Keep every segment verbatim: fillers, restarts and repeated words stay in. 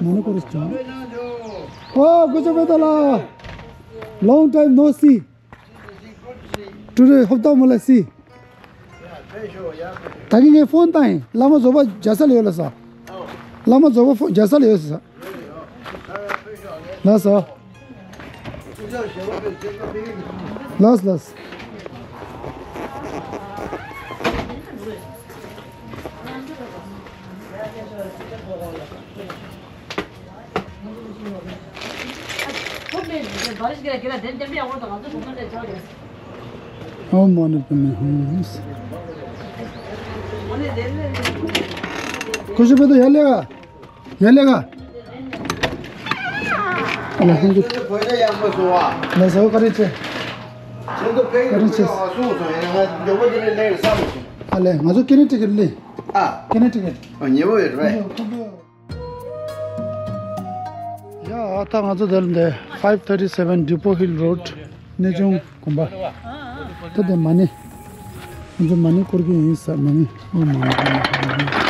མོན་གྷོ་རེད་ཅང་། ཨོ། དགུ་བཅུ་པའི་ཐོག་ལ། Long time no see. Today ཧོབ་ཏོ་མོ་ལ་སི། ད་གིན་ངས་ཕོན་བཏང་ཡིན། བླ་མ་རྫོགས་པ་རྒྱ་ས་ལ་ཡོད་ལ་ས། བླ་མ་རྫོགས་པ་ཕོ་རྒྱ་ས་ལ་ཡོད་ས། ལགས་སོ། ལགས་ལགས། ཨོཾ་མ་ཎི་པདྨེ་ཧཱུྃ། ཁུ་ཤུ་པེ་ཏོ་ཡར་ལེ་ག་ཡར་ལེ་ག་ཨ་ལ་ཧན་དུ། ལ་ཟ་བ་ག་རེ་ཆེ། ག་རེ་ཆེ། ཨ་ལེ་ང་ཚོ་ཀེ་རེ་ཏི་ཀེར་ལེ། ཨ། ཀེ་རེ་ཏི་ཀེར། ཨ། ཉེ་བོ་ཡོད་རེད། ཡ། ད་ང་ཚོ་དེར་འདི་five thirty seven Depot Hill Road གནས་ཆུང་དགོན་པ། ད་དེ་མ་ཎི། ང་ཚོ་མ་ཎི་སྐོར་གྱི་ཡིན་ས་མ་ཎི། ཨོཾ་མ་ཎི་པདྨེ་ཧཱུྃ།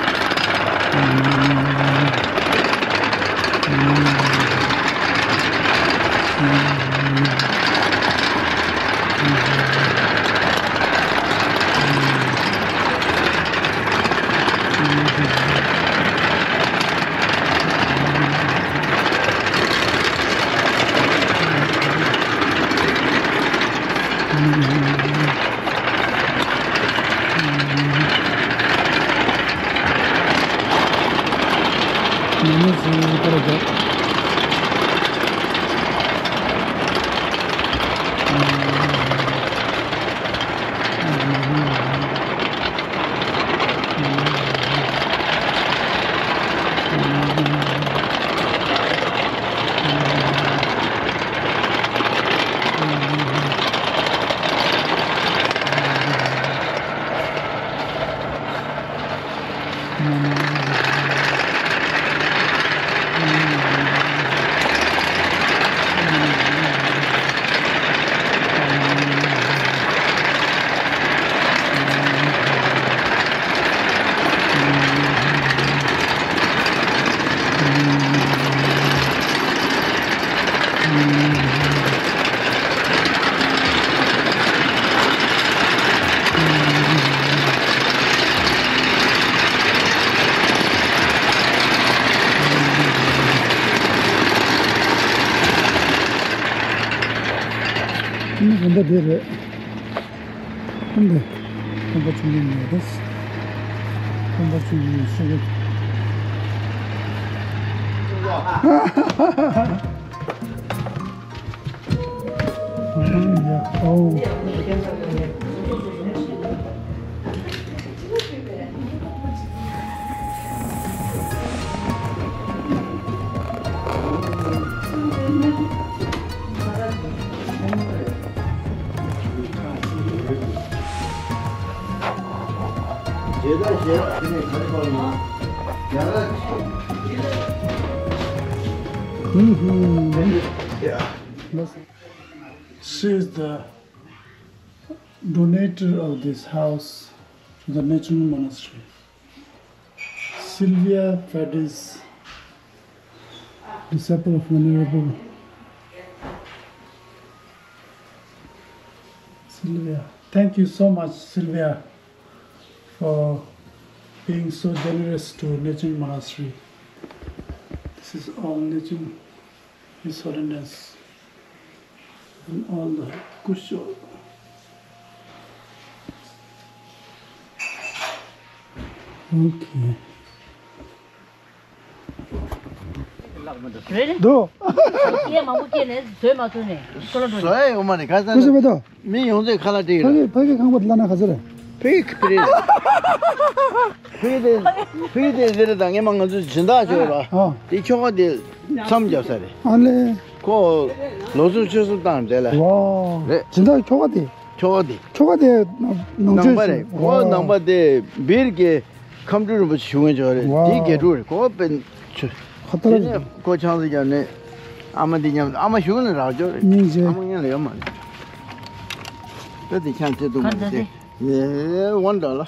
ཨ་ནི་དགོན་པ་འདི་རེད། ཨ་ནི་དགོན་པ་ཆུང་ཆུང་ཡོད་རེད། དགོན་པ་ཆུང་ཆུང་ཡོད་ཤག་གི། ཨ་ཡ། ཨོ། She is the donator of this house to the Nechung Monastery. Sylvia Fadis, disciple of Venerable Sylvia. Thank you so much, Sylvia, for being so generous to Nechung Monastery. This is all Nechung, His Holiness, and all the Kusho. Okay. རེད། འདུག་སྐད་མང་པོ་སྐྱེས་ནས་བཟོས་མ་ཐུབ་ནས་ཁོ་ལ་འགྲོ། བཟོས་ཡོད་མ་རེད། ཁ་སང་ཁུ་ཤུ་པེ་ཏོ། མི་ཡོངས་རྫོགས་ཁ་ལག་སྤྲད་ཡོད་ཕ་རེད། གི་ཕ་གི་ཁང་པ་དེ་ལ་ན་ག་ཚོད་རེད། ཕིག་ཕིག་ཕིག་དེ་ཕིག་དེ་ཟེར་དང་ངས་མ་ང་ཚོ་སྦྱིན་བདག་ཞུ་བ་ཨ། དེ་ཁྱོ་ག་དེ་མཚམས་བརྒྱབ་ས་རེད། ཨ་ལེ། ཁོ་ལོ་གསུམ་ཕྱོགས་གསུམ་བཏང་དེ་ལ་ཝ། རེད། སྦྱིན་བདག་ཁྱོ་ག་དེ། ཁྱོ་ག་དེ། ཁྱོ་ག་དེ་ནང་ཆོས་ནང་པ་རེད། ཁོ་ནང་པ་དེ་སྦིར་གྱི་ཁམས་སྤྲུལ་རིན་པོ་ཆེ་ཞུ་མཁན་ཅིག་རེད། ཝ། དེའི་དགེ་ཕྲུག་རེད། ཁོ་དཔེ་ཆུ། ཁ་ཏ་དེ་ལ་ནས་ཁོ་ཆང་ས་རྒྱབ་ནས་ཨ་མ་འདི་མཉམ་ཨ་མ་ཞུ་ནས་རག་ཅོག་རེད། སྙིང་རྗེ། ཨ་མ་ངན་ལ་ཡོད་མ་རེད། ད་དེ་ཆང་ཚེ་དུ་མ་རེད་དེ། ཨེ་ཝན་ཌར་ལ།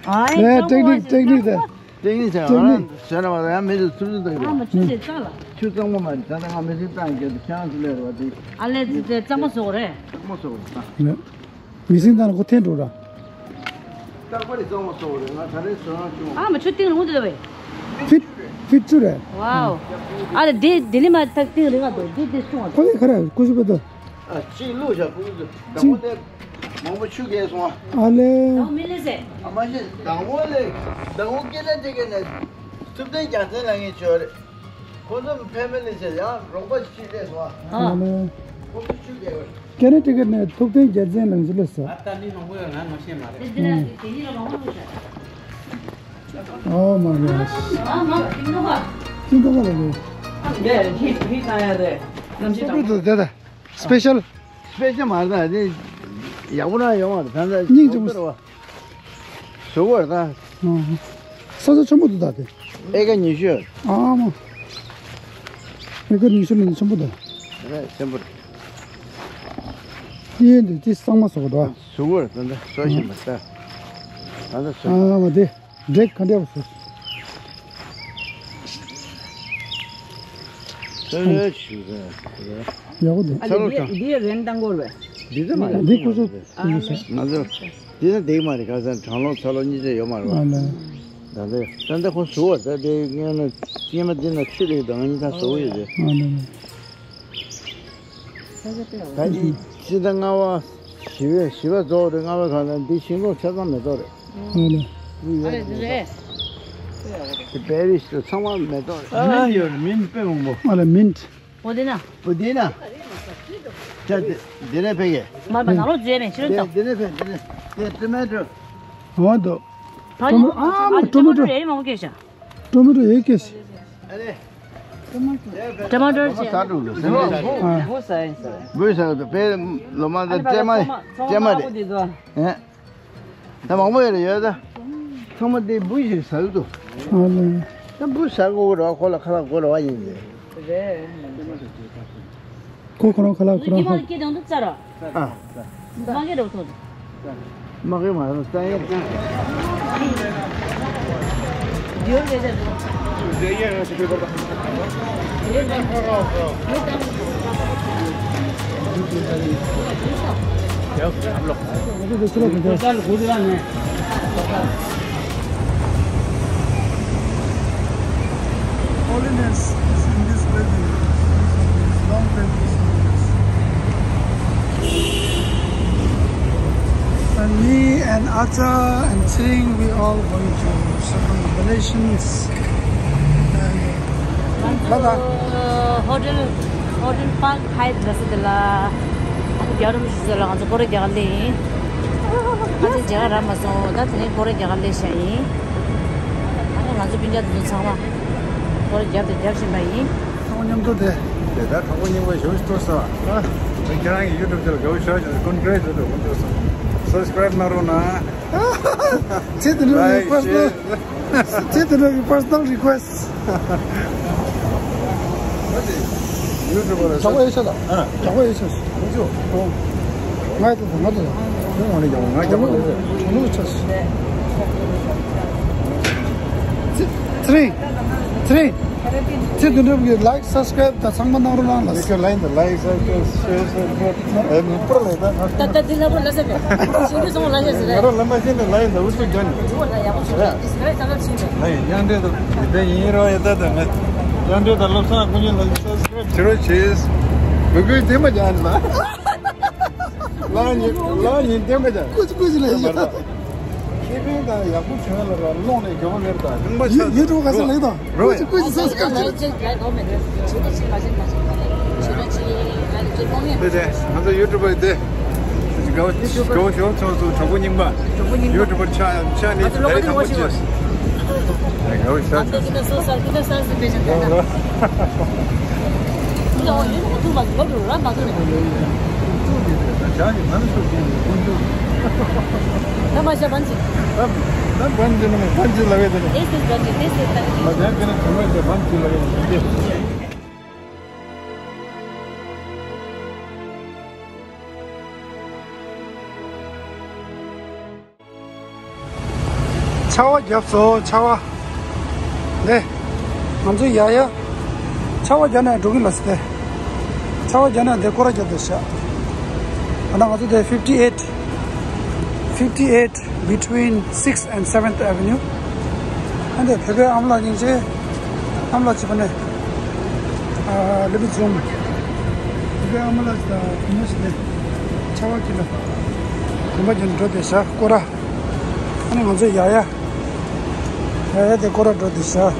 ཨ་ལེ། ཊེག་ནིག་ཊེག་ནིག་དེ། ཊེག་ནིག་ཆང་ང་རང་བཟོས་ན་མ་རེད། ཡང་མི་ཚོ་ཚུར་ཚུར་བཏང་གི་རེད། ཆུ་གཙང་མ་མ་རེད། ད་ལྟ་ང་མི་ཚོ་བཏང་གི་ཁྱང་ཚུར་ལས་རེད་བ་དེ། ཨ་ལེ་ཙི་ཙི་གཙང་མ་བཟོ་དགོས་རེད། གཙང་མ་བཟོ་དགོས་རེད། མི་སེམས་དང་ཁོ་འཐེན་འགྲོ་ར། རྟག་པར་གཙང་མ་བཟོ་དགོས་རེད། ང་ད་རེས་བཟོ་རང་བྱུང་། ཨ་མ་ཆུ་ཏིང་རུང་དེ་བས། ཕིཊ་ཕིཊ་ཆུ་རེད། ཝའོ། ཨ་ལེ་དེ་དེ་ལི་མ་ཐག་ཏིང་རིང་ང་དོ་དེ་དེ་སོང་བ། ཁོ་ལས་ཁ་ར་ཀུ་ཤུ་པ་དོ། ཨ་གཅིག་བླུགས་བཞག་ཀུ་ཤུ་དང་པོ་དེ་མང་པོ་ཆུ་རྒལ་སོང་ཨ། ཨ་ལེ། དང་མི་ལེ་ཟེ། ཨ་མ་ཤེས་དང་པོ་ལས་དང་པོ་སྐད་ཆ་དེ་ག་ནས་ཐུབ་བསྟན་རྒྱལ་མཚན་ལ་ངས་བྱོས་རེད། ཁོ་ཚོ་ཕེ་མི་ལི་ཟེར་ཡང་རོགས་པ་ཞིག་སླེབས་སོང་ཨ། ཨ་ལེ། ཁོ་ཚོ་ཆུ་རྒལ་བ། ཀེ་ནེ་ཊི་ཀེཊ་ནས་ཐུབ་བསྟན་རྒྱལ་མཚན་ལགས་སུ་སླེབས་སོང་། ཨ་ད་ནི་ནོ་ཝེ་ང་ནོ་ཤེས་མ་རེད། ཨོ་མ་གོ། ཅི་འདྲ་བ་ལ་གོ། དེ་དེ་དེ་དེ་སི་པེ་ཤལ། སི་པེ་ཤལ་མ་རེད་ད། དེ་ཡག་པོ་རང་ཡོད་མ་རེད་ད། སྙིང་རྗེ་མོ། ཟུར་བར་ད། ཨ། ས་ཆ་ཆེན་པོ་འདུག་ད་དེ། ཨེ་ཀ་ཉི་ཤུ། ཨ་མ། ཨེ་ཀ་ཉི་ཤུ་ལས་ཆེན་པོ་འདུག། རེད་ཆེན་པོ་རེད། ཨེ་འདི་དེ་གཙང་མ་བཟོ་གི་འདུག། ཟུར་བར་ད་ད་བཟོ་བཞིན་པ་ད། ད་ད་བཟོ། ཨ་མ་དེ་འབྲེག་ག་འདྲ་བཟོ། ཨ་ཡག་པོ་འདུག། ཨ་ལེ་འདི་འདི་རེན་བཏང་དགོས་རེད། འདི་ཚོ་མ་རེད། འདི་ཁོ་ཚོ་ང་ཚོ་འདི་ན་འདེགས་མ་རེད། ཁ་སང་གྲང་ལོང་ཚ་ལོང་གཉིས་ཆ་ཡོད་མ་རེད་པ། ཨ་ལེ། ད་ལྟ་ད་ལྟ་ཁོ་ཟུར་བ་ད་ལྟའི་སྔོན་ན་སྐྱེས་མ་འདི་ན་ཆུ་རེད་ད་ང་གཉིས་ད་ཟུར་བ་ཡོད་རེད། ཨ་ལེ། ད་ཅི་ཅི་ད་ལྔ་པ་བཞི་པའི་བཞི་པ་རྫོགས་རེད། ལྔ་པ་གང་ལ་འདི་ཤིང་སྡོང་ཆ་ཚང་མེ་ཏོག་རེད། ཨ་ལེ། ཨ་ལེ་འདི་རེད། དེ་པེ་རིས་དུ་ཚང་མ་མེ་ཏོག་རེད། ཨ་ཡོད་རེད། མིན་དཔེ་མང་པོ། ཨ་ལེ་མིན། པོ་དེ་ན། པོ་དེ་ན། ཅ་དེ་དེ་ནས་ཕེབས་གས། མར་པ་ནང་ལོགས་མཛེས་མེད་ཕྱི་རོལ་དང་། དེ་ནས་ཕེབས་དེ་ནས་དེ་ཊོ་མེ་ཊོ། འོ་འདུག། ཊོ་མེ་ཊོ་ཨ་མ་ཊོ་མེ་ཊོ་རེད་མང་པོ་སྐྱེས་ཤག། ཊོ་མེ་ཊོ་ཡོད་སྐྱེས་ཤག། ཊོ་མེ་ཊོ་ཅན། འབུ་ཟ་ཡིན་ཟེར། འབུ་ཟ་ཡིན་ཟེར། པེ་ལོ་མ་ད་ཙེ་མ་ཙེ་མ་རེད། ཨེ། ད་མང་པོ་ཡོད་རེད་ཡོད་ད། ཚང་མ་དེ་འབུ་ཞིག་ཟ་གི་འདུག། ཨ་ལེ། ད་འབུ་ཟ་དགོས་རེད་བ། ཁོ་ལ་ཁ་ལག་དགོས་རེད་བ་ཡིན་ཟེར། རེད། ཁོ་ཁོ་རང་ཁ་ལག་ཁོ་རང་ཧ། ཨ། མ་གི་རོ་ཐོ། མ་གི་མ་རོ་ཙ་ཡེ། ཡོད་རེད་རེད། Holiness is in this building. Long time is holiness. And me and Acha and Ching, we all going to Southern Malaysians. And, uh, bye-bye. ཧོ་ཊེལ་ཧོ་ཊེལ་པཱརཀ་ཧའེ་ཊི་ལ་ཟེར་དེ་ལ། རྒྱ་རམ་ཞུ་ཟེར་ལ་ང་ཚོ་ཀོ་རེ་རྒྱ་གར་སླེབས་ཡིན། ཨ་ཅེ་རྒྱ་གར་ར་མ་སོང་། ད་དེ་རིང་ཀོ་རེ་རྒྱ་གར་སླེབས་ཤག་ཡིན། ཨ་ནི་ང་ཚོ་སྤུན་ཀྱག་དེ་ཚོ་ཚང་མ་ཀོ་རེ་རྒྱབ་དང་རྒྱབ་བཞིན་པ་ཡིན། ཚང་མ་མཉམ་དུ་དེ། དེ་ལྟར་གྲོགས་པོ་རྙིང་པ་ཞོ་ཞིག་ཐུག་སོང་། ཨ། ཁྱེད་རང་གི་ཡུ་ཊུབ་དེ་ལ་དགའ་བོ་ཞོ་ཞིག་ཀོན་ཀྲེ་ཊི་དེ་ལ་ཀོན་ཀྲེ་ཊི་སོང་། སབ་སི་ཀ་རའིབ་གནང་རོགས་གནང་། ཁྱེད་དེ་འདྲ་གི་པར་སི་ནལ། ཁྱེད་དེ་འདྲ་གི་པར་སི་ནལ་རི་ཀུ་ཨེ་སི་ཊི། ཡུ་ཊུབ་ལ་གྲོགས་པོ་ཨེ་ཤ་ལ། ཨ། གྲོགས་པོ་ཨེ་ཤ། ང་ཚོ་ང་ཚོ་ང་ཚོ་ང་ཚོ་ང་ཚོ་ང་ཚོ་ཚེ་ཚེ་རིང་། ཚེ་རིང་། ཚེ་དོན་གྲུབ་ཀྱི་ལའིཀ་སབ་སི་ཀ་རའིབ་དང་ཚང་མ་གནང་རོགས་གནང་ལ། ལའིཀ་ལའིན་དང་ལའིཀ་སབ་སི་ཀ་རའིབ་ཤེར་སབ་སི་ཀ་རའིབ་ཨེ་མི་པར་ལས་ད་ད་ད་འདི་ལ་པོ་ལ་ཟེར་བས། ཤིང་ཏུ་སོང་ལ་ཟེར་ཟེར། ང་རང་ལམ་མ་ཤེས་ནས་ལའིན་དང་འུ་ཚུགས་རྒྱག་ནས། འུ་ལ་ཡག་པོ་ཞིག་རེད། དེ་སྐད་ཆ་ལབ་ཤེས་པས། ལའིན་དབྱངས་སྒྲོལ་དང་དེ་ཡིན་རོགས་ཡ་ད་ད་ང་དབྱངས་སྒྲོལ་དང་བློ་བཟང་ཀུན་མཁྱེན་ལ་སབ་སི་ཀ་རའིབ་བྱེད་རོགས་བྱེད། བུ་གུའི་དེ་མ་རྒྱག་ནས་ལ། ལ་ཉིན་ལ་ཉིན་དེ་མ་རྒྱག་ཀུ་ཅི་ཀུ་ཅི་ལས་ཡ། ཁེ་ཕན་དང་ཡག་པོ་བྱུང་ལ་ར་ཀློང་ནས་མགྱོགས་པོ་མེད་ད། ཡུ་ཡུ་ཊུབ་ག་ས་ལེགས་དང་རོ་ཀུ་ཅི་ཀུ་ཅི་ས་ས་ཀ་ཅི་རེད། དེ་དེ་ང་ཚོ་ཡུ་ཊུབ་པ་དེ། དགའ་བོ་དགའ་བོ་ཞོག་ཚོགས་གཙོ་གྲོགས་པོ་རྙིང་པ། གྲོགས་པོ་རྙིང་པ། ཡུ་ཊུབ་པར་ཆགས་ཆགས་ནས་ད་རེས་དང་པོ་བྱས། དགའ་བོ་ཞོག་ཚོགས། ཆར་པ་བརྒྱབ་སོང་། ཆར་པ། ལེ། ང་ཚོ་ཡ་ཡ། ཆར་པ་བརྒྱབ་ནས་འགྲོ་གི་ལ་སི་ཏེ། ཆར་པ་བརྒྱབ་ནས་དེ་སྐོར་ར་བརྒྱབ་བསྡད་ཤག་ཨ་ན་ང་ཚོ་དེ་fifty eight, fifty eight between sixth and seventh Avenue. ཨ་ནི་བོད་པའི་ཨ་མ་ལགས་སྙིང་རྗེ། ཨ་མ་ལགས་ཅིག་པ་ནས། ཨ། ལེ་བི་ཛུམ། བོད་པའི་ཨ་མ་ལགས་ཅིག་དང་བུ་མོ་ཞིག་ནས་ཆར་པ་ཁྱི་ལ་གོམ་པ་རྒྱག་འགྲོ་བསྡད་ཤག་སྐོར་ར། ཨ་ནི་ང་ཚོ་ཡ་ཡ། ཡ་ཡ་དེ་སྐོར་ར་འགྲོ་བསྡད་ཤག་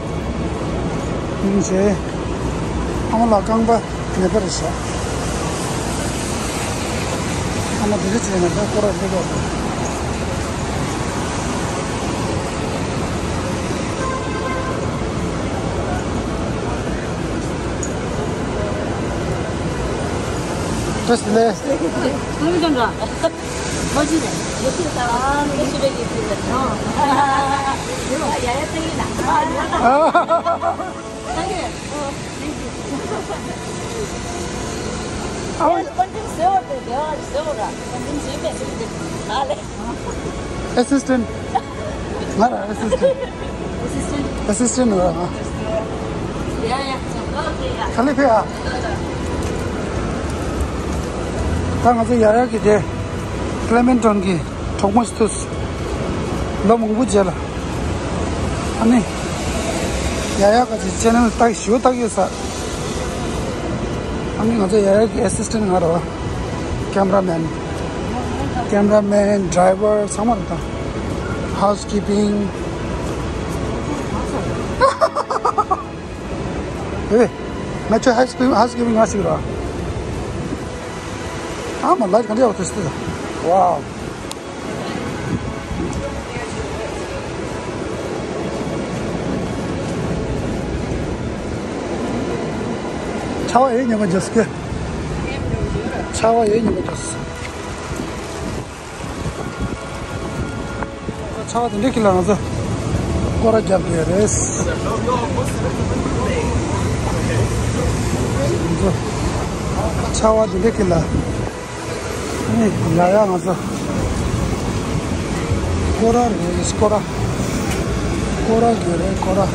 ཡིན་ཞེས། ཨ་མ་ལགས་རྐང་པ་ནད་པ་རེད་ཤག་ཨ་མ་དེ་འདྲ་བྱས་ནས་ད་སྐོར་ར་སླེབས་པ་རེད། བཀྲ་ཤིས་བདེ་ལེགས། Assistant. ང་རང་assistant. Assistant. Assistant ང་རང་། ག་ལེ་ཕེ་ཨ། ད་ང་ཚོ་ཡ་ཡ་གི་དེ་Clementon གི་གྲོགས་མོ་ཞིག་ཐུག་ལོ་མང་པོ་རྗེས་ལ། ཨ་ནི། ཡ་ཡ་ག་ཅིག་ཅེ་ནལ་ལྟ་ཞུ་ལྟ་ཡོད་ས། ཨ་ནི་ང་ཚོ་ཡ་ཡ་གི་assistant ང་རང་། Cameraman, cameraman, driver ཚང་མ་རེད་ད། Housekeeping. ཨེ། ང་ཚོ་housekeeping, housekeeping ང་ཞིག་ར། ཨ་མ་ལགས་ག་འདྲ་ཡག་པོ་ཐུག་སྟེ། Wow. ཆར་པ་ཡེ་ཉི་མ་རྒྱབ་སྐད། ཆར་པ་ཡེ་ཉི་མ་རྒྱབ། ཆར་པ་དེ་འདྲ་ཁྱི་ལ་ང་ཚོ་སྐོར་ར་རྒྱབ་དགོས་རེད། ང་ཚོ་ཆར་པ་དེ་འདྲ་ཁྱི་ལ། ཨ་ནི་ཡ་ཡ་ང་ཚོ་སྐོར་ར་རེད། སྐོར་ར། སྐོར་ར་རྒྱབ་རེད། སྐོར་ར།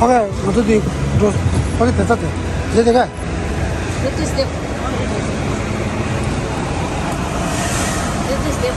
ཕ་གི་ང་ཚོ་དེ་འགྲོ། ཕ་གི་དེ་ཚ་དེ་དེ་དེ་ག This is the, this is the